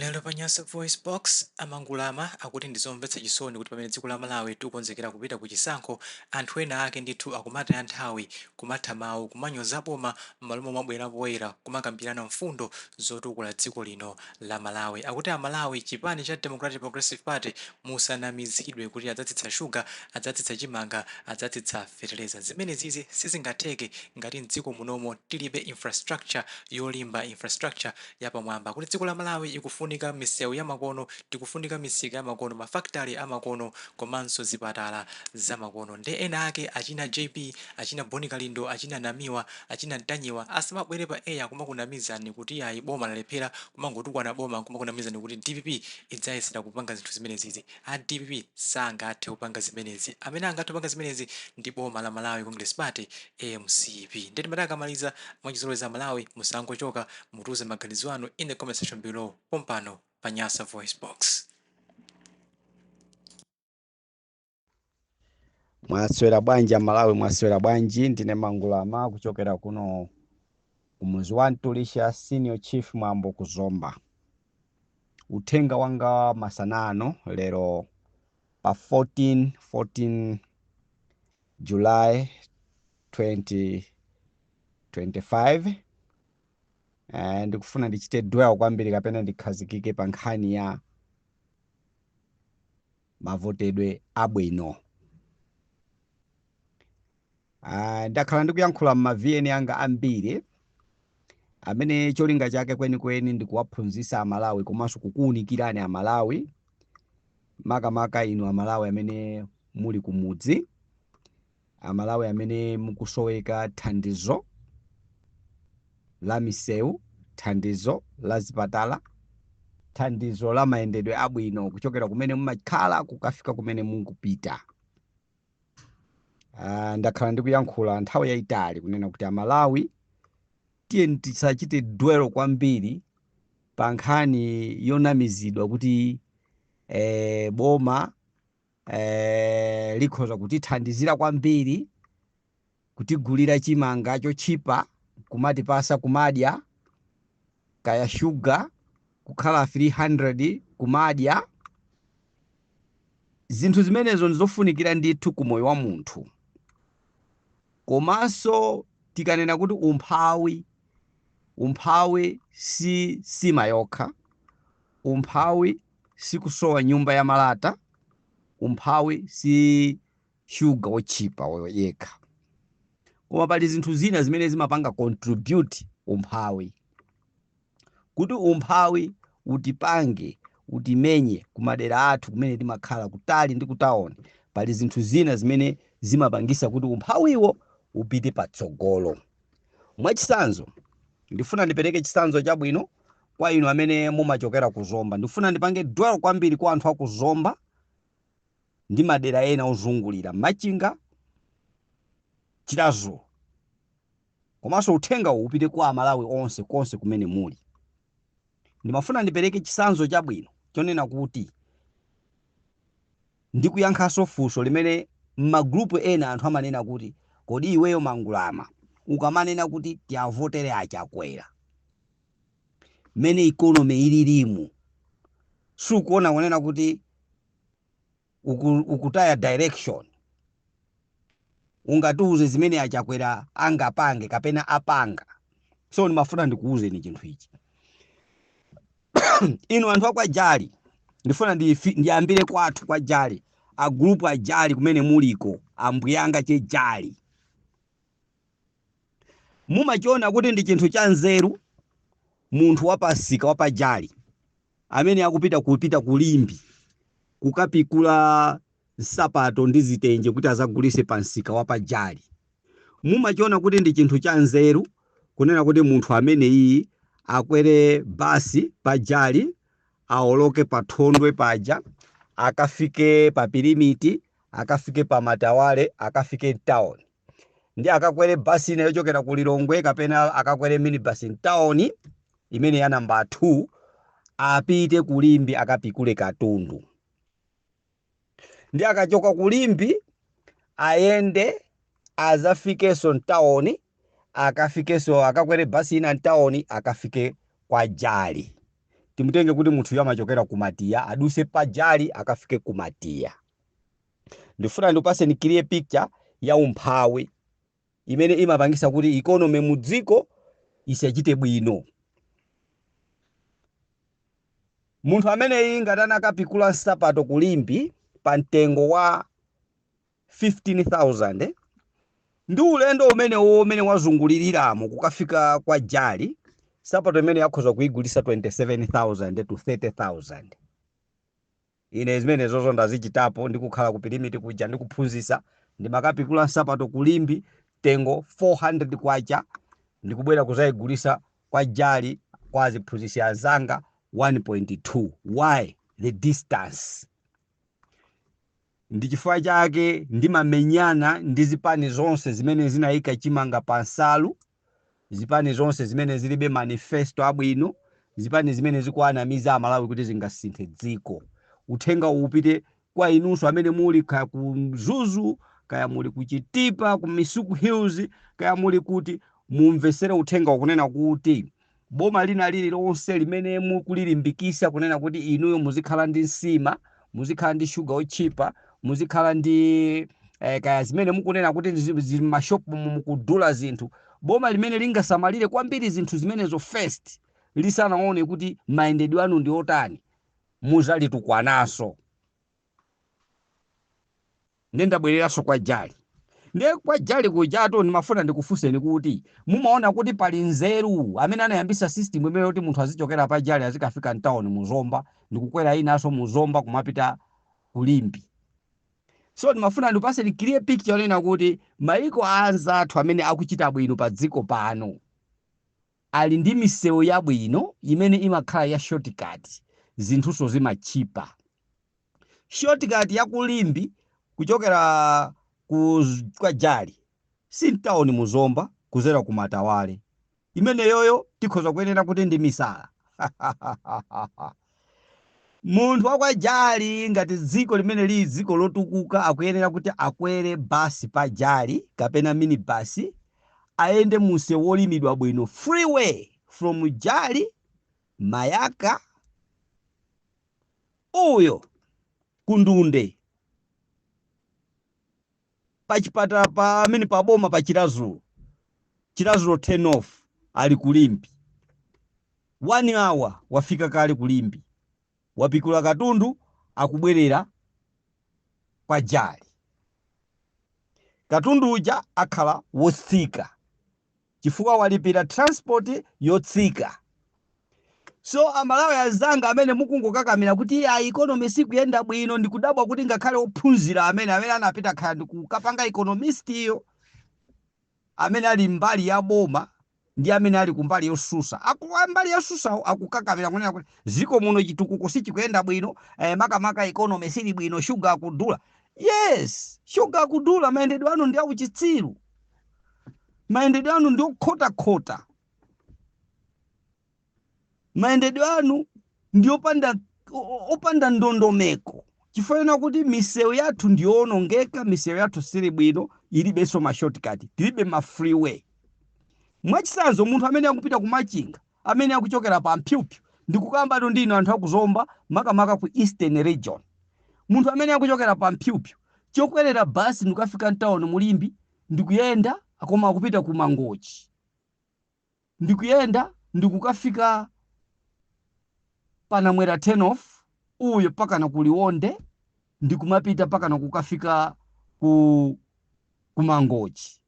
Lero pa Nyasa VoiceBox, a Mangulama akuti ndizomvetsa chisoni kuti pamene dziko la Malawi tikukonzekera kupita ku chisankho, anthu ena ake ndithu akumataya nthawi kumatha mawu kumanyoza boma mmalo momabwera poyera kumakambirana mfundo zotukula dziko lino la Malawi. Akuti a Malawi chipani cha Democratic Progressive Party musanamizidwe kuti adzatsitsa sugar, adzatsitsa chimanga, adzatsitsa feteleza. Zimenezizi sizingatheke ngati mdziko munomo tilibe infrastructure yolimba, infrastructure yapamwamba. Akuti dziko la Malawi ikufunika misewu yamakono, tikufunika misika yamakono, ma factory amakono komanso zipatala zamakono. Nde ena ake achina JB, achina Bon Kalindo, achina Namiwa, achina Ntanyiwa asamabwere pa air kumakunamizani kuti iyayi boma lalephera, kumangotukwana boma nkumakunamizani kuti dpp idzayesera kupanga zinthu zimenezizi. A dpp sangathe kupanga zimenezi. Amene angathe kupanga zimenezi ndi boma la Malawi Congress Party, mcp. Nde timati akamaliza mwachizolowezi a Malawi musangochoka, mutiuze maganizo anu in the comment section below pompano pa Nyasa VoiceBox. Mwaswera bwanji Amalawi, mwaswera bwanji? Ndine Mangulama kuchokera kuno kumuzi wa Mtulisha, Senior Chief Mwambo ku Zomba. Uthenga wanga masana ano lero pa 14 July 2025, ndikufuna ndichite dwell kwambiri kapena ndikhazikike pa nkhani ya mavotedwe abwino. Ndakhala ndikuyankhula m'ma VN anga ambiri amene cholinga chake kwenikweni ndikuwaphunzitsa Amalawi komanso kukuwunikirani Amalawi, makamaka inu Amalawi amene muli kumudzi, Amalawi amene mukusoweka thandizo la misewu, thandizo la zipatala, thandizo la mayendedwe abwino kuchokera kumene mumakhala kukafika kumene mukupita. Ndakhala ndikuyankhula nthawi yayitali kunena kuti Amalawi tiyeni tisachite dwell kwambiri pa nkhani yonamizidwa kuti boma likhoza kutithandizira kwambiri kutigulira chimanga chotchipa kumatipasa kumadya, kaya shuga kukhala 300 kumadya. Zinthu zimenezo ndizofunikira ndithu ku moyo wa munthu. Komanso tikanena kuti umphawi, umphawi si nsima yokha, umphawi si kusowa nyumba ya malata, umphawi si shuga wotchipa yekha, koma pali zinthu zina zimene zimapanga contribute umphawi kuti umphawi utipange utimenye kumadera athu kumene timakhala kutali ndi kutawoni. Pali zinthu zina zimene zimapangisa kuti umphawiwo upite patsogolo. Mwachitsanzo, ndifuna ndipereke chitsanzo chabwino kwa inu amene mumachokera ku Zomba. Ndifuna ndipange dwell kwambiri kwa anthu aku Zomba ndi madera ena ozungulira Machinga, Chiradzulu, komanso uthenga uwu upite kwa Amalawi onse konse kumene muli. Ndimafuna ndipereke chitsanzo chabwino chonena kuti ndikuyankhanso funso limene m'magulupu ena anthu amanena kuti, kodi iweyo Mangulama ukamanena kuti tiavotere aChakwera, mmene economy ililimu, sukuona kunena kuti ukutaya direction? Ungatiuze zimene aChakwera angapange kapena apanga? So ndimafuna ndikuwuzeni chinthu ichi, inu anthu akwa Jali. Ndifuna ndiyambire kwathu kwa Jali, agulupu a Jali kumene muliko, ambuyanga che Jali, mumachiona kuti ndi chinthu cha nzeru munthu wapasika wapajali amene akupita kupita ku Limbe kukapikula nsapato ndi zitenje kuti azagulise pa msika wapajali, mumachiona kuti ndi chinthu cha nzeru kunena kuti munthu ameneyi akwere basi pajali, aoloke pa Thondwe paja, akafike pa Pirimiti, akafike pa Matawale, akafike mtown, ndi akakwere basi ina yochokera ku Lilongwe kapena akakwere minibus mtown imene ya namba 2, apite ku Limbe akapikule katundu, ndi akachoka ku Limbe ayende azafikenso mtawoni, akafikenso akakwere basi ina mtawoni, akafike kwa Jali? Timutenge kuti munthuyo amachokera ku Matiya, aduse pa Jali akafike ku Matiya. Ndifuna ndipaseni clear picture ya umphawi imene imapangisa kuti economy mu dziko isachite bwino. Munthu ameneyi ngati anakapikula nsapato ku Limbe pa mtengo wa 15,000, ndi ulendo umenewo umene wazunguliliramo kukafika kwa Jali, nsapato imene akhoza kuigulisa 27,000 to 30,000. Ine zimenezozo ndazichitapo, ndikukhala ku Pirimiti kuja ndikuphunzitsa, ndimakapikula nsapato ku Limbe tengo 400 kwacha, ndikubwera kuzayigulisa kwa Jali kwa aziphunzitsi azanga 1.2. Why? The distance. Ndi chifukwa chake ndimamenyana ndi zipani zonse zimene zinayika chimanga pa nsalu, zipani zonse zimene zilibe manifesto abwino, zipani zimene zikuanamiza Amalawi kuti zingasinthe dziko. Uthenga uwu upite kwa inunso amene muli kaya ku Mzuzu, kaya muli ku Chitipa, ku Misuku Hills, kaya muli kuti, mumvesere uthenga ukunena kuti boma lina lililonse limene mukulilimbikisa kunena kuti inuyo muzikhala ndi nsima, muzikhala ndi shuga otchipa, muzikhala ndi kaya zimene mukunena kuti zili m'mashopu mukudula zinthu, boma limene lingasamalire kwambiri zinthu zimenezo first lisanaone kuti mayendedwe anu ndi otani, muzalitukwananso. Ndiye ndabwereranso kwa Jali. Ndiye kwa Jali kujato ndimafuna ndikufunseni kuti mumaona kuti pali nzeru amene anayambisa system imene kuti munthu azichokera pa Jali azikafika mtown mu Zomba, ndikukwera inanso mu Zomba kumapita ku Limbe? So ndimafuna ndipaseni clear picture yonena kuti maiko a anzathu amene akuchita bwino pa dziko pano ali ndi misewu yabwino imene imakhala ya shortcut, zinthuso zimachipa. Shortcut ya ku Limbe kuchokera kwa Jali si mtawuni mu Zomba kuzera ku Matawale. Imeneyoyo tikhoza kuyenera kuti ndi misala. Munthu wa kwa Jali, ngati dziko limene lili dziko lotukuka, akuyenera kuti akwere basi pa Jali kapena minibasi, ayende munsewu wolimidwa bwino, freeway from Jali, Mayaka uyo kundunde pachipatala pa amene paboma pa Chiradzulu, Chiradzulu turn off, ali ku Limbe. 1 hour wafika kale ku Limbe, wapikula katundu, akubwerera kwa Jali. Katundu uja akhala wotsika chifukwa walipira transport yotsika. So Amalawi anzanga amene mukungokakamira kuti ya economy sikuyenda bwino, ndikudabwa kuti ngakhale ophunzira amene anapita khala ndikukapanga economist iyo, amene ali mbali ya boma ndi amene ali kumbali yosusa, mbali yosusawo akukakamira kunena kuti ziko muno chitukuko sichikuyenda bwino, makamaka economy sili bwino, shuga akudula. Yes, shuga akudula. Mayendedwe anu ndi auchitsiru, mayendedwe anu ndi okhotakhota, mayendedwe anu ndi opanda ndondomeko, chifukwa kuti misewu yathu ndiyowonongeka, misewu yathu sili bwino, ilibenso ma shortcut, tilibe ma freeway. Mwachitsanzo, munthu amene akupita ku Machinga, amene akuchokera pa Mphyupyu, ndikukamba ndino anthu akuzomba, makamaka ku Eastern Region, munthu amene akuchokera pa Mphyupyu, chokwerera basi ndikukafika mtawuni mu Limbe, ndikuyenda koma akupita ku Mangochi, ndikuyenda ndikukafika panamwera turn off uyo pakana ku Liwonde, ndikumapita pakana kukafika ku Mangochi.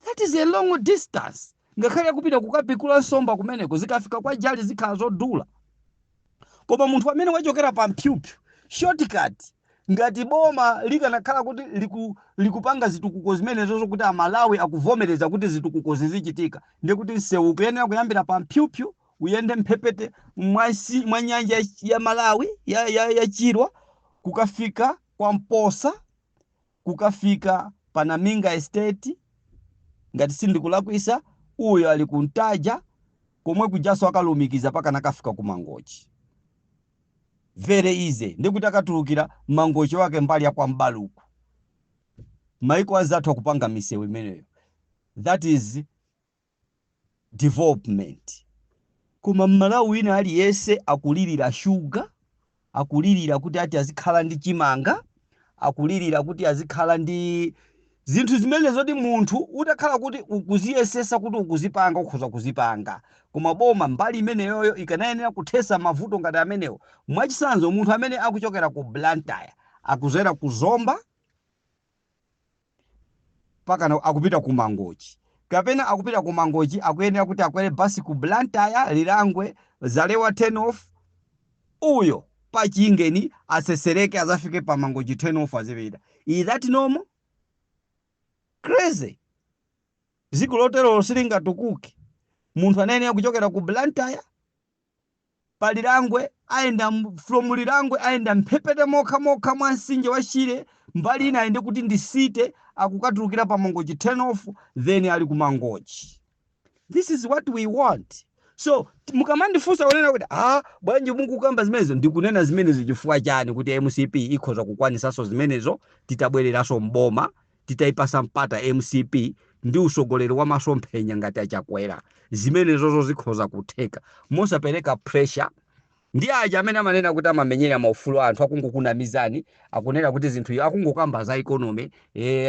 That is a long distance. Ngakhale akupita kukapikula nsomba kumeneko, zikafika kwa Jali zikhala zodula. Koma munthu amene wachokera pa Mphyupyu, shortcut, ngati boma likanakhala kuti likupanga zitukuko zimenezo kuti Amalawi akuvomereza kuti zitukuko zizichitika, ndiye kuti msewu ukuyenera kuyambira pa Mphyupyu, uyende mphepete mwa nyanja ya Malawi, ya Chilwa, kukafika kwa Mposa, kukafika pa Naminga Estate, ngati sindikulakwisa uyo ali ku Ntaja komwe kujaso, akalumikiza paka nakafika ku Mangochi. Very easy. Ndikuti akatulukira Mangochi wake mbali ya kwa Mbaluku. Maiko anzathu akupanga misewu imeneyo. That is development. Koma Mmalawi wina aliyense akulirira shuga, akulirira kuti ati azikhala ndi chimanga, akulirira kuti azikhala ndi zinthu zimene zoti munthu utakhala kuti ukuziyesesa kuti ukuzipanga, ukhoza kuzipanga. Koma boma mbali imeneyoyo ikanayenera kuthesa mavuto ngati amenewo. Mwachitsanzo, munthu amene akuchokera ku Blantyre akuzera ku Zomba pakana akupita ku Mangochi, kapena akupita ku Mangochi, akuyenera kuti akwere basi ku Blantyre, Lilongwe, Zalewa turn off, uyo pachingeni asesereke azafike pa Mangochi turn off azipita. Is that normal? Crazy. Dziko loterolo silingatukuke. Munthu anayenera kuchokera ku Blantyre pa Lilongwe, ayenda from Lilongwe, ayenda mphepete mokha mokha mwa mtsinje wa Shire, mbali ina ayende kuti ndi city, akukatulukira pa Mangochi turn off, then ali ku Mangochi. This is what we want. So mukamandifunsa kunena kuti, "Ah, bwanji mukukamba zimenezo?" Ndikunena zimenezo chifukwa chani? Kuti MCP ikhoza kukwanisanso zimenezo titabwereranso mboma, titayipasa mpata MCP ndi usogoleri wa masomphenya ngati Achakwera. Zimenezozo zikhoza kutheka mosapereka pressure. Ndi aja amene amanena kuti amamenyera maufulu anthu akungokunamizani, akunena kuti zinthu akungokamba za economy.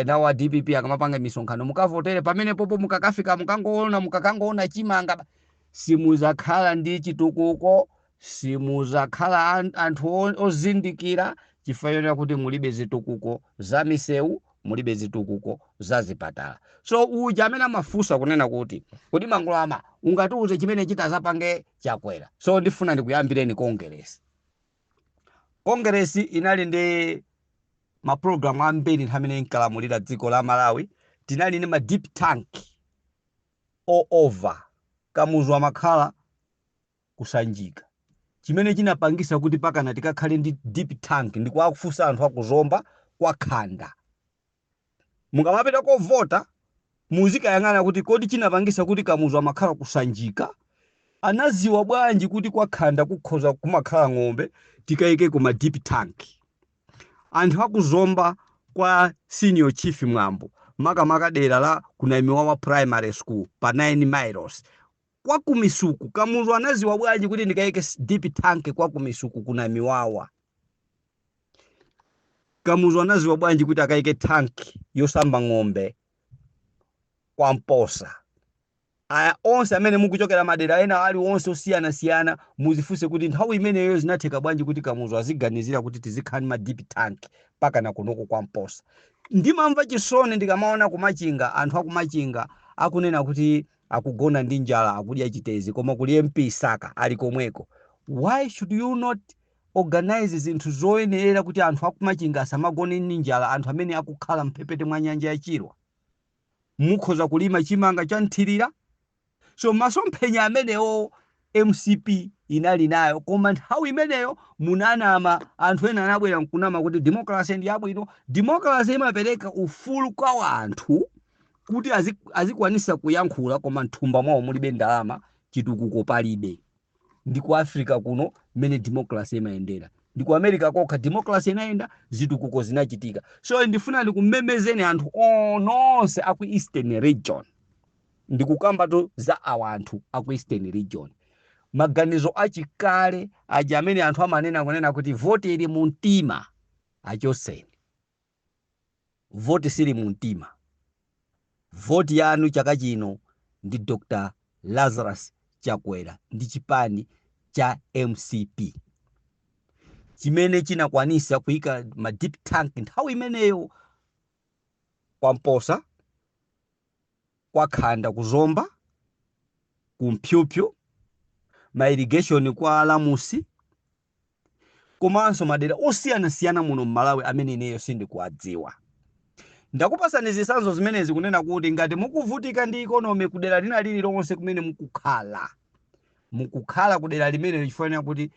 Nawo a DPP akamapanga misonkhano, mukavotere pamene popo, mukakafika mukangoona, mukakangoona chimanga, simuzakhala ndi chitukuko, simuzakhala anthu ozindikira, chifukwa chonena kuti mulibe zitukuko za misewu, mulibe zitukuko za zipatala. So uja amene amafunsa kunena kuti, "Kodi Mangulama, ungatiuze chimene chitazapange Chakwera?" So ndifuna ndikuyambireni Congress. Congress inali ndi mapulogalamu ambiri nthawi imene inkalamulira dziko la Malawi. Tinali ndi ma dip tank all over. Kamuzu amakhala kuSanjika. Chimene chinapangisa kuti pakana tikakhale ndi dip tank, ndikuwafunsa anthu akuzomba kwa Khanda, mukamapita kovota muzikayang'ana kuti kodi chinapangisa kuti Kamuzu amakhala kuSanjika, anaziwa bwanji kuti kwa Khanda kukhoza kumakhala ng'ombe, tikayike kuma dip tank? Anthu akuzomba kwa Senior Chief Mwambo, makamaka dera la Kunamiwawa Primary School pa 9 Miles kwa Kumisuku, Kamuzu anaziwa bwanji kuti ndikayike dip tank kwa Kumisuku Kunamiwawa? Kamuzu anaziwa bwanji kuti akayike tank yosamba ng'ombe kwa Mposa? Aya onse amene mukuchokera madera ena aliwonse osiyanasiyana, muzifunse kuti nthawi imeneyo zinatheka bwanji kuti Kamuzu aziganizira kuti tizikhala ndi ma dip tank pakana kunoko kwa Mposa? Ndimamva chisoni ndikamaona kuMachinga, anthu akuMachinga akunena kuti akugona ndi njala, akudya chitezi, koma kuli MP Saka ali komweko. Why should you not organize zinthu zoyenerera kuti anthu akuMachinga asamagone ndi njala, anthu amene akukhala mphepete mwa nyanja ya Chilwa? Mukhoza kulima chimanga cha nthirira. So masomphenya amenewo MCP inali nayo, koma nthawi imeneyo munanama. Anthu ena anabwera nkunama kuti democracy ndi yabwino. Democracy imapereka ufulu kwa anthu kuti azikwanisa kuyankhula, koma mthumba mwawo mulibe ndalama, chitukuko palibe. Ndi ku Africa kuno mmene democracy imayendera. Ndi ku America kokha democracy inayenda, zitukuko zinachitika. So ndifuna ndikumemezeni anthu ononse aku Eastern Region. Ndikukambatu za awa anthu aku Eastern Region. Maganizo achikale aja amene anthu amanena kunena kuti voti ili mu mtima, achoseni. Voti sili mu mtima. Voti yanu chaka chino ndi Dr Lazarus Chakwera ndi chipani cha MCP, chimene chinakwanisa kuyika ma dip tank nthawi imeneyo kwa Mposa, kwa Khanda, kuZomba, kuMpyupyu, ma irrigation kwa Lamusi, komanso madera osiyanasiyana muno mMalawi amene ineyo sindikuwadziwa. Ndakupasani zitsanzo zimenezi kunena kuti ngati mukuvutika ndi economy kudera lina lililonse kumene mukukhala, mukukhala kudera limene lichifanira kuti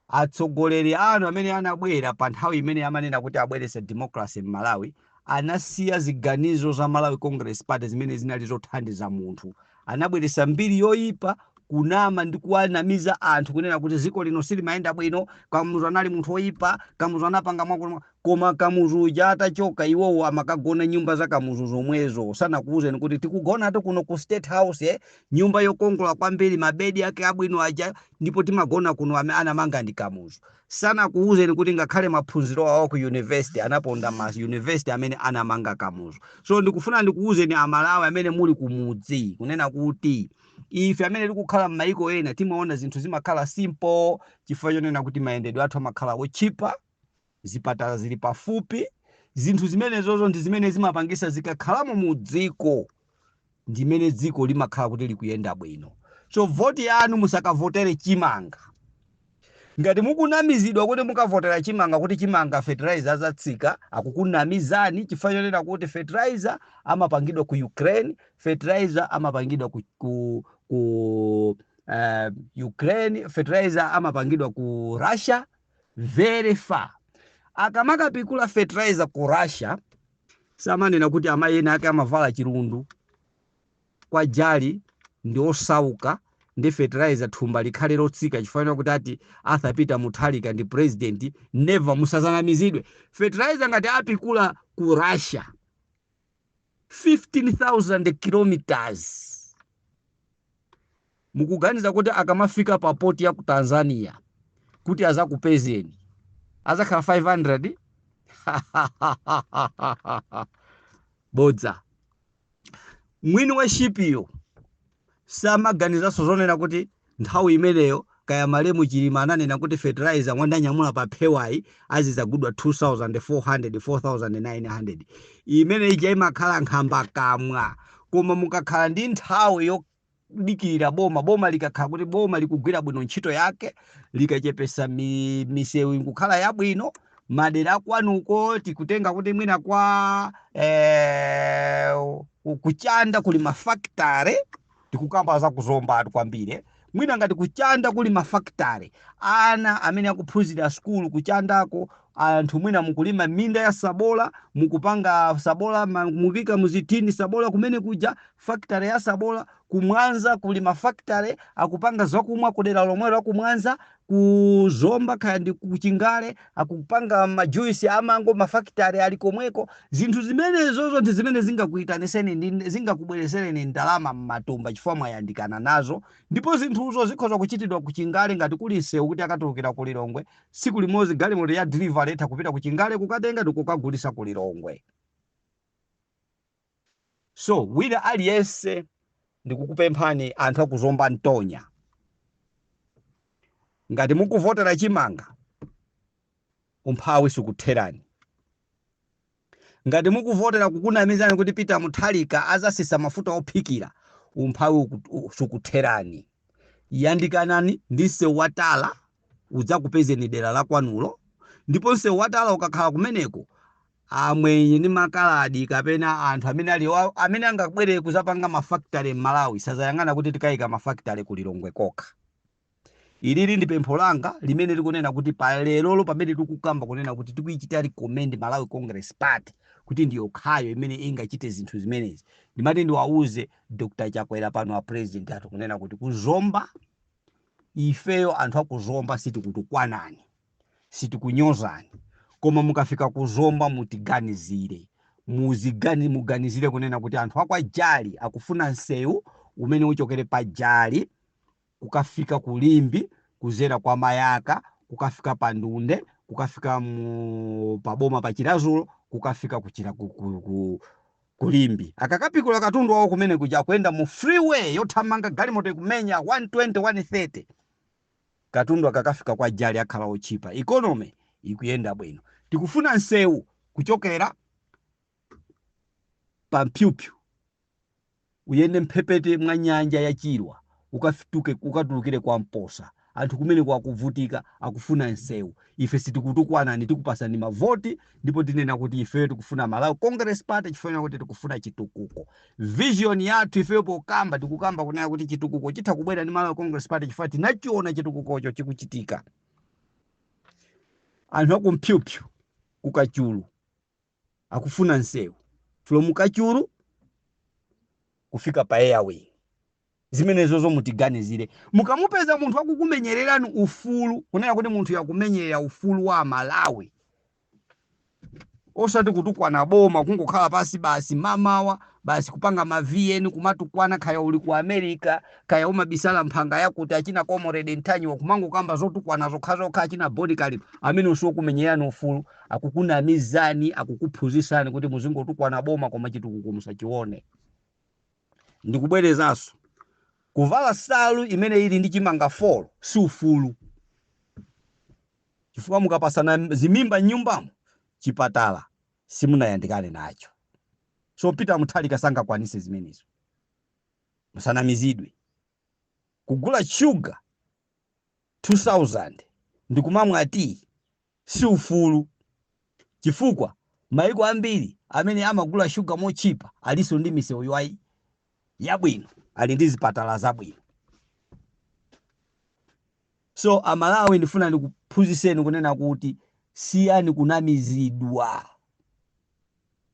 atsogoleri anu amene anabwera pa nthawi imene amanena kuti abweretse democracy m'Malawi anasiya ziganizo za Malawi Congress Party zimene zinali zothandiza munthu, anabweretsa mbiri yoyipa. Kunama ndi kuwanamiza anthu kunena kuti dziko lino silimayenda bwino, Kamuzu anali munthu woyipa, Kamuzu anapanga mwakuti. Koma Kamuzu uja atachoka, iwowo amakagona nyumba za Kamuzu zomwezo. Sanakuwuzeni kuti tikugonatu kuno ku State House, nyumba yokongola kwambiri, mabedi ake abwino aja, ndipo timagona kuno, anamanga ndi Kamuzu. Sanakuwuzeni kuti ngakhale maphunziro awo ku university anaponda ma university amene anamanga Kamuzu. So ndikufuna ndikuwuzeni Amalawi amene muli kumudzi kunena kuti ife amene tikukhala m'mayiko ena timaona zinthu zimakhala simple chifukwa chonena kuti mayendedwe athu amakhala otchipa, zipatala zili pafupi. Zinthu zimenezozo ndi zimene zimapangisa zikakhalamo mu dziko, ndimene dziko limakhala kuti likuyenda bwino. So voti yanu musakavotere chimanga. Ngati mukunamizidwa kuti mukavotera chimanga, kuti chimanga fertilizer azatsika, akukunamizani, chifukwa chonena kuti fertilizer amapangidwa ku Ukraine, fertilizer amapangidwa ku Ukraine, fertilizer amapangidwa ku Russia, very far. Akamakapikula fertilizer ku Russia, samanena kuti amayi ena ake amavala chilundu kwa Jali ndi osauka ndi fertilizer thumba likhale lotsika chifukwa kuti ati Arthur Peter Mutharika ndi president. Never, musazanamizidwe. Fertilizer ngati apikula ku Russia 15,000 kilometers, mukuganiza kuti akamafika pa port ya ku Tanzania kuti azakupezeni azakhala 500? Bodza. Mwini wa shipiyo samaganizanso zonena kuti nthawi imeneyo kaya malemu Chilima ananena kuti fertilizer mwandanyamula pa phewayi azizagudwa 2400, 4900. Imene ija imakhala nkhamba kamwa. Koma mukakhala ndi nthawi yodikirira boma, boma likakhala kuti boma likugwira bwino ntchito yake, likachepesa misewu nkukhala yabwino madera akwanuko, tikutenga kuti mwina kwa kuchanda kuli mafakitare, tikukamba za kuZomba kwambiri, mwina ngati kuchanda kuli mafakitare, ana amene akuphunzira sukulu kuchandako, anthu mwina mukulima minda ya sabola, mukupanga sabola, mukika muzitini sabola kumene kuja, factory ya sabola. Kumwanza kuli mafakitare akupanga zakumwa kudera lomwelo akumwanza, kuZomba kaya ndi kuchingale akupanga majuisi amango, mafakitare ali komweko. Zinthu zimenezozo ndi zimene zingakuyitaniseni ndi zingakubweresereni ndalama m'matumba chifukwa mwayandikana nazo. Ndipo zinthuzo zikhoza kuchitidwa kuchingale ngati kuli msewu kuti akatulukira ku Lilongwe tsiku limodzi, galimoto ya delivery itha kupita kuchingale kukatenga ndi kukagulisa ku Lilongwe. So wina aliyense, ndikukupemphani anthu akuZomba Ntonya, ngati mukuvotera chimanga, umphawi sikutherani. Ngati mukuvotera kukunamizani kuti Peter Mutharika azasisa mafuta ophikira, umphawi sikutherani. Yandikanani ndi msewu watala udzakupezeni dera la kwanulo. Ndipo msewu watala ukakhala kumeneko, amwenye ndi makaladi kapena anthu amene ali amene angabwere kuzapanga mafakitale m'Malawi sazayang'ana kuti tikayika mafakitale ku Lilongwe kokha. Ilili ndi pempho langa limene likunena kuti pa lerolo pamene tikukamba kunena kuti tikuichita recommend Malawi Congress Party kuti ndi yokhayo imene ingachite zinthu zimenezi, ndimati ndiwauze Dr Chakwera pano, a president athu, kunena kuti kuZomba, ifeyo anthu akuZomba sitikutukwanani, sitikunyozani, koma mukafika kuZomba mutiganizire, muganizire kunena kuti anthu akwa Jali akufuna msewu umene uchokere pa Jali kukafika ku Limbi, kuzera kwa Mayaka, kukafika pa Ndunde, kukafika mu paboma pa Chirazulo, kukafika kuchira ku Limbi. Akakapikula katundu wawo kumene kuja, kuyenda mu freeway yothamanga, galimoto ikumenya 120, 130, katundu akakafika kwa Jali akhala otchipa, economy ikuyenda bwino. Tikufuna msewu kuchokera pa Mpyupyu, uyende mphepete mwa nyanja ya Chilwa, ukafituke ukatulukire kwa Mposa. Anthu kumene kwakuvutika, akufuna msewu. Ife sitikutukwanani, tikupasani mavoti, ndipo tinena kuti ifeyo tikufuna Malawi Congress Party chifukwa kuti tikufuna chitukuko. Vision yathu ifeyo pokamba, tikukamba kunena kuti chitukuko chitha kubwera ndi Malawi Congress Party chifukwa tinachiona chitukukocho chikuchitika. Anthu akumphyupyu kukachulu akufuna msewu from Kachulu kufika pa Airwing. Zimenezozo mutiganizire. Mukamupeza munthu akukumenyererani ufulu, kunena kuti munthu yakumenyerera ufulu wa Malawi, osati kutukwana boma, kungokhala pasi basi mamawa basi kupanga ma VN kumatukwana, kaya uli ku America, kaya umabisala mphanga yakuti, achina Comrade Ntanyiwa kumangokamba zotukwana zokhazokha, achina Boni Kalindo, amene usiokumenyerani ufulu, akukunamizani, akukuphunzitsani kuti muzingotukwana boma koma chitukuko musachione. Ndikubwerezanso, kuvala salu imene ili ndi chimanga 4 si ufulu, chifukwa mukapasana zimimba m'nyumbamo, chipatala simunayandikane nacho. So Peter Mutharika sangakwanise zimenezo, musanamizidwe. Kugula sugar 2000 ndikumamwa tea si ufulu, chifukwa maiko ambiri amene amagula shuga mochipa alinso ndi misewu yabwino, ali ndi zipatala zabwino. So Amalawi, ndifuna ndikuphunzitseni kunena kuti siyani kunamizidwa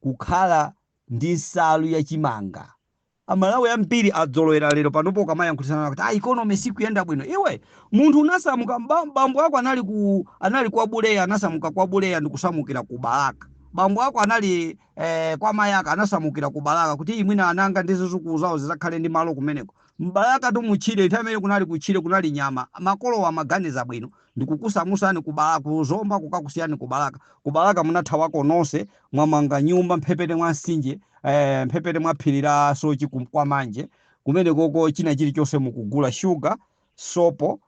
kukhala ndi nsalu yachimanga. Amalawi ambiri adzolowera lero panopo ukamayankhulitsana kuti, "Ah, economy sikuyenda bwino." Iwe munthu unasamuka, bambo ako anali kwa Buleya, anasamuka kwa Buleya ndikusamukira ku Balaka. Bambo ako anali kwa Mayaka, anasamukira ku Balaka kuti imwina ananga ndi zizukulu zawo zizakhale ndi malo kumeneko. Mbalaka tu mutchire, nthawi imene kunali kutchire kunali nyama. Makolo amaganiza bwino ndikukusamusani ku Balaka, kuzomba kukakusiyani ku Balaka. Ku Balaka munathawako nonse, mwamanga nyumba mphepete mwa mtsinje, mphepete mwa phiri la Soche kwa Manje kumene koko. China chilichonse mukugula, shuga, sopo,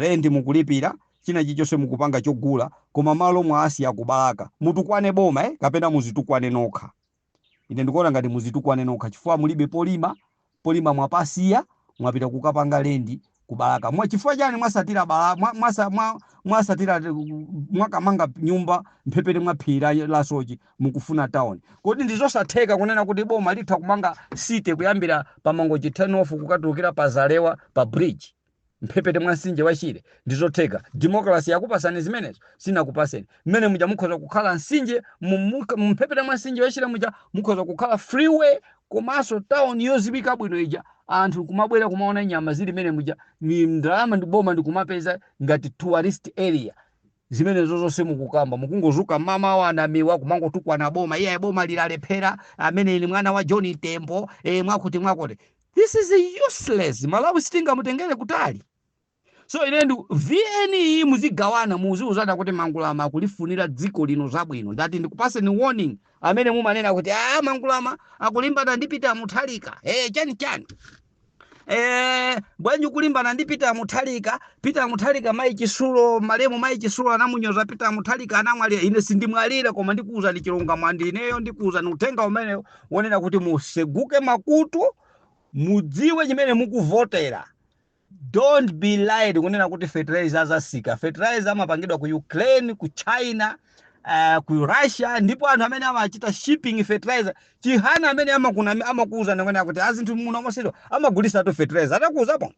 lendi mukulipira, china chilichonse mukupanga chogula, koma malo mwasiya ku Balaka. Mutukwane boma kapena muzitukwane nokha? Ine ndikuona ngati muzitukwane nokha, chifukwa mulibe polima. Polima mwapasiya, mwapita kukapanga lendi ku Balaka. Mwa chifukwa chani mwasatira bala mwasatira mwakamanga nyumba mphepete mwa phiri la Soche? Mukufuna town. Kodi ndizosatheka kunena kuti boma litha kumanga city kuyambira pa Mangochi turn off kukatulukira pa Zalewa pa bridge, mphepete mwa mtsinje wa Shire? Ndizotheka. Democracy yakupasani zimenezo? Sinakupaseni. Mmene muja mukhoza kukhala mtsinje, mphepete mwa mtsinje wa Shire muja mukhoza kukhala freeway komanso town yoziwika bwino ija, anthu kumabwera kumaona nyama zili mene muja, ni ndalama ndi boma ndikumapeza ngati tourist area. Zimenezo zonse mukukamba, mukungozuka mama wanamiwa kumangotukwana boma, iye boma lilalephera, amene ni mwana wa John Tembo, mwakuti mwakuti. This is useless. Malawi sitingamutengere kutali. So ine ndi VN iyi, muzigawana, muziuzana kuti Mangulama akulifunira dziko lino zabwino. Ndati ndikupaseni warning, amene mumanena kuti, "Ah, Mangulama akulimbana ndi Peter Mutharika, chani chani, bwanji kulimbana ndi Peter Mutharika? Peter Mutharika, mayi Chisulo, malemu mayi Chisulo anamunyoza Peter Mutharika, anamwalira." Ine sindimwalira, koma ndikuwuzani chilungamo. Ndineyo ndikuwuzani uthenga umene wonena kuti museguke makutu, mudziwe chimene mukuvotera. Don't be lied kunena kuti fertilizer azasika. Fertilizer amapangidwa ku Ukraine, ku China, ku Russia, ndipo anthu amene amachita shipping fertilizer, Chihana amene amakuuza kunena kuti azinthu muno mosedwa amagulisa tu fertilizer, atakuuzapo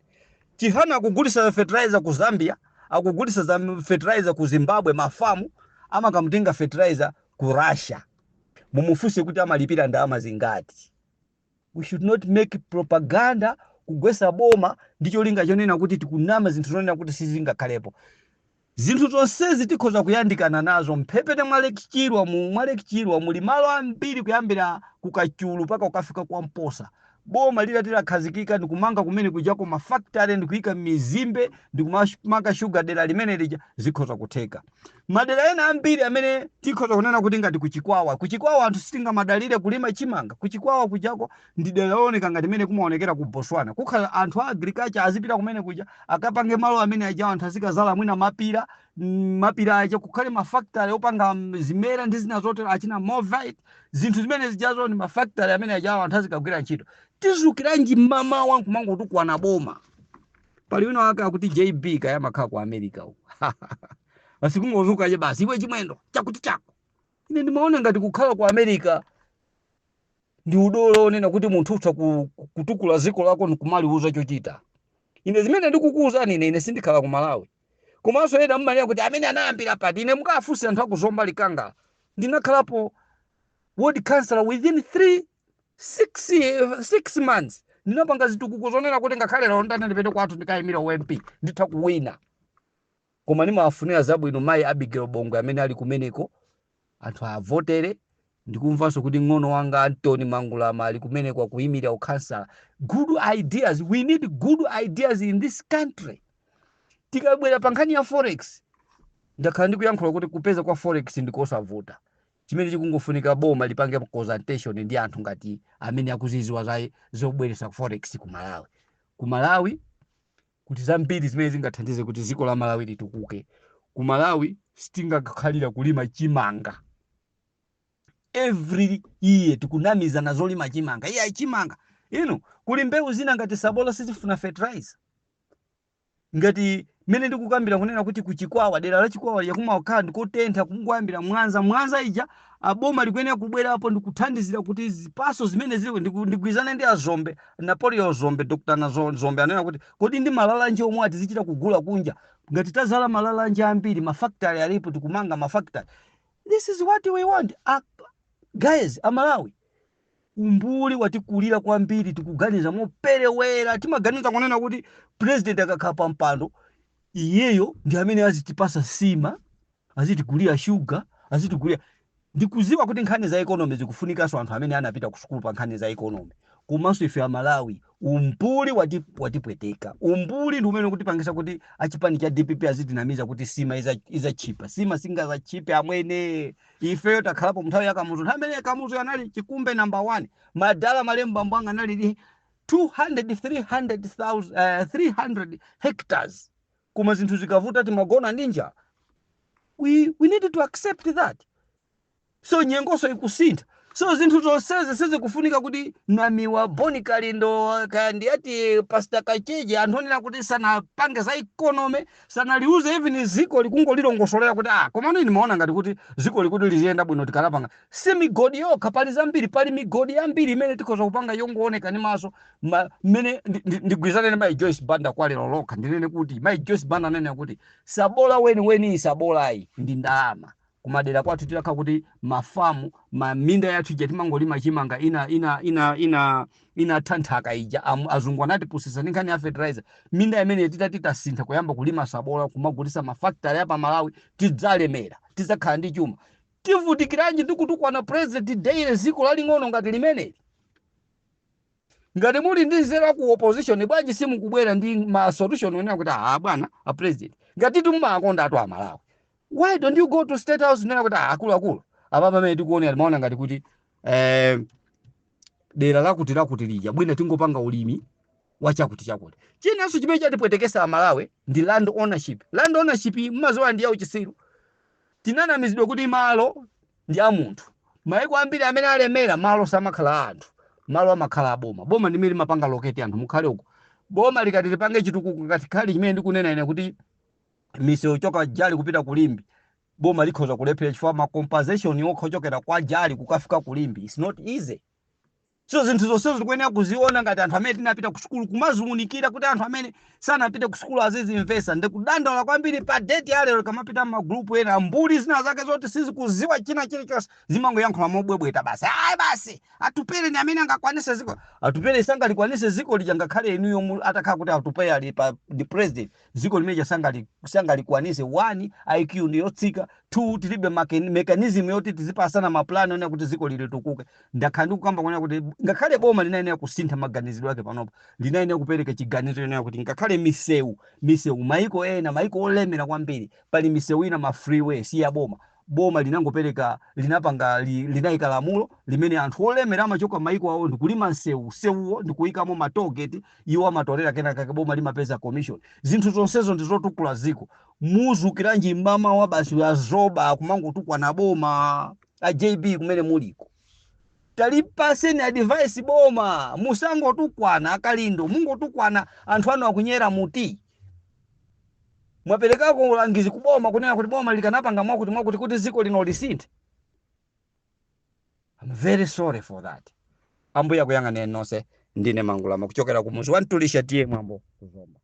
Chihana akugulisa fertilizer ku Zambia, akugulisa za fertilizer ku Zimbabwe, mafamu amakamutenga fertilizer ku Russia. Mumufunse kuti amalipira ndalama zingati. We should not make propaganda kugwesa boma ndi cholinga chonena kuti tikunama zinthu zonena kuti sizingakhalepo. Zinthu zonsezi tikhoza kuyandikana nazo mphepete mwa Lake Chilwa. Mwa Lake Chilwa muli malo ambiri, kuyambira ku Kachulu mpaka ukafika kwa Mposa. Boma lilati lakhazikika ndikumanga kumene kujako mafactory, ndikuyika mizimbe, ndikumanga shuga dera limene lija, zikhoza kutheka. Madera ena ambiri amene tikhoza kunena kuti ngati kuchikwawa, kuchikwawa anthu sitingamadalire kulima chimanga. Kuchikwawa kujako ndi dera looneka ngati mene kumaonekera ku Botswana. Kukhala anthu a agriculture azipita kumene kuja, akapange malo amene aja, anthu azikazala mwina mapira, mapira aja kukhale mafactory opanga zimera ndi zina zotero, achina Movite, zinthu zimene zijazo ndi mafactory amene ajawo, anthu azikagwira ntchito. Tizukiranji mmamawa nkumangotukwana boma? Pali wina wake akuti JB, kaya amakhala ku America uko, basi kungozuka je basi, "Iwe Chimwendo, chakuti chako." Ine ndimaona ngati kukhala ku America ndi udolo onena kuti munthu utha kutukula dziko lako nkumaliuza chochita. Ine zimene ndikukuwuzani, ine sindikhala ku Malawi. Komanso ena mmanena kuti amene anayambira pati. Ine mukafunse anthu akuzomba Likangala, ndinakhalapo ward councillor within 3 6 months. Ndinapanga zitukuko zonena kuti ngakhale lero ndane ndipite kwathu ndikayimira uMP, nditha kuwina. Koma ndimawafunira zabwino mayi Abigail Bongwe amene ali kumeneko, anthu avotere. Ndikumvanso kuti ng'ono wanga Antony Mangulama ali kumeneko akuyimira ukhansala. Good ideas, we need good ideas in this country. Tikabwera pa nkhani ya forex, ndakhala ndikuyankhula kuti kupeza kwa forex ndikosavuta. Chimene chikungofunika, boma lipange consultation ndi anthu ngati amene akuziziwa za zobweretsa forex ku Malawi. Ku Malawi kuti zambiri zimene zingathandize kuti dziko la Malawi litukuke. Ku Malawi sitingakhalira kulima chimanga every year. Tikunamizana zolima chimanga, iye chimanga inu. Kuli mbewu zina ngati sabola, sizifuna fertilizer. Ngati mmene ndikukambira kunena kuti kuchikwawa, dera la Chikwawa lija kumakhala ndikotentha, kungoyambira Mwanza. Mwanza ija aboma likuyenera kubwerapo ndikuthandizira kuti zipaso zimene zili. Ndigwizane ndi azombe, Napoleon Zombe, Dr Zombe anena kuti kodi ndi malalanje omwe atizichita kugula kunja? Ngati tazala malalanje ambiri, mafactory alipo, tikumanga mafactory. This is what we want. Guys, Amalawi, umbuli watikulira kwambiri. Tikuganiza moperewera. Timaganiza kunena kuti president akakhala pa mpando, iyeyo ndi amene azitipasa sima, azitigulira shuga, azitigulira. Ndikuziwa kuti nkhani za economy zikufunikanso anthu amene anapita ku sukulu pa nkhani za economy. Komanso ife Amalawi umbuli watipweteka. Umbuli ndi umene kutipangisa kuti achipani cha DPP azitinamiza kuti sima izachipa. Sima singazachipe, amwene. Ifeyo takhalapo nthawi ya Kamuzu. Nthawi imene Kamuzu anali chikumbe number one, madala malemu bambo anga anali ndi 200 300,000, 300 hectares, koma zinthu zikavuta timagona ndi njala. We need to accept that. So nyengoso ikusintha, so zinthu zonsezi sizikufunika kuti Namiwa, Boni Kalindo, kaya ndi ati Pastor Kacheje, anthu onena kuti sanapange za economy, sanaliuze even ziko likungolilongosolera kuti ah, komano ine maona ngati kuti ziko likuti liziyenda bwino tikanapanga. Si migodi yokha, pali zambiri, pali migodi yambiri imene tikhoza kupanga yongooneka ndi maso. Mmene ndigwirizane ndi Mayi Joyce Banda kwa lero lokha, ndinene kuti Mayi Joyce Banda anene kuti sabola weniweni, sabolayi ndi ndalama. Kumadera kwathu tilakha kuti mafamu, maminda yathu ija timangolima chimanga, ina ina ina ina inatha nthaka ija. Azungu anatipusisa ndi nkhani ya fertilizer. Minda imene titati tasintha kuyamba kulima sabola, kumagulisa mafactory apa Malawi, tidzalemera, tidzakhala ndi chuma. Tivutikiranji ndi kutukwana president daily, ziko laling'ono ngati limeneli? Ngati muli ndi nzeru ku opposition, bwanji simukubwera ndi ma solution onena kuti ah, bwana a president, ngati timumakonda atu Amalawi, why don't you go to State House nena kuti ah, akuluakulu, apa pamene tikuonera timaona ngati kuti dera lakuti lakuti lija bwina tingopanga ulimi wachakuti chakuti. Chinanso chimene chatipwetekesa Amalawi ndi land ownership. Land ownership mmazowa ndi yauchisiru. Tinanamizidwa kuti malo ndi a munthu. Maiko ambiri amene alemera, malo samakhala a anthu, malo amakhala aboma. Boma ndimene limapanga allocate anthu mukhale uko. Boma likati lipange chitukuko, ngati khali chimene ndikunena ine kuti misewu choka Jali kupita kuLimbi, boma likhoza kulephera chifukwa ma compensation okha ochokera kwa Jali kukafika kuLimbi, it's not easy. So zinthu zonsezo tikuyenera kuziona ngati anthu amene tinapita ku sukulu, kumaziwunikira kuti anthu amene sanapite ku sukulu azizimvesa. Ndikudandaula kwambiri pa date ya lero, kamapita m'magulupu ena, mbuli zina zake zoti sizikuziwa china chilichonse zimangoyankhula mobwebweta basi. Ayi basi, Atupere ndi amene angakwanise ziko. Atupere sangalikwanise ziko lija. Ngakhale inuyo atakhala kuti Atupere ali pa the president, ziko limeja sangalikwanise. One, IQ ndi yotsika. Two, tilibe mechanism yoti tizipasana maplani onena kuti ziko lili tukuke. Ndakhala ndikukamba kunena kuti ngakhale boma linayenera kusintha maganizidwe ake panopo, linayenera kupereka chiganizo chonena kuti ngakhale misewu, maiko ena, maiko olemera kwambiri, pali misewu ina, ma freeway, si ya boma. Boma linangopereka, linapanga linayika lamulo limene anthu olemera amachoka maiko awo ndikulima msewu, sewuwo ndikuyikamo ma tollgate, iwo amatolera, kenakake boma limapeza commission. Zinthu zonsezo ndi zotukula ziko. Muzukiranji mama wa basi azoba kumangotukwana boma? A JB kumene muliko, talipaseni advice boma, musangotukwana. Akalindo, mungotukwana, anthu anu akunyera muti. Mwaperekako ulangizi kuboma kunena kuti boma likanapanga mwakuti mwakuti kuti ziko lino lisinthe? I'm very sorry for that. Ambuye akuyang'aneni nonse. Ndine Mangulama kuchokera ku muzi wa Mtulisha, T/A Mwambo, kuzomba.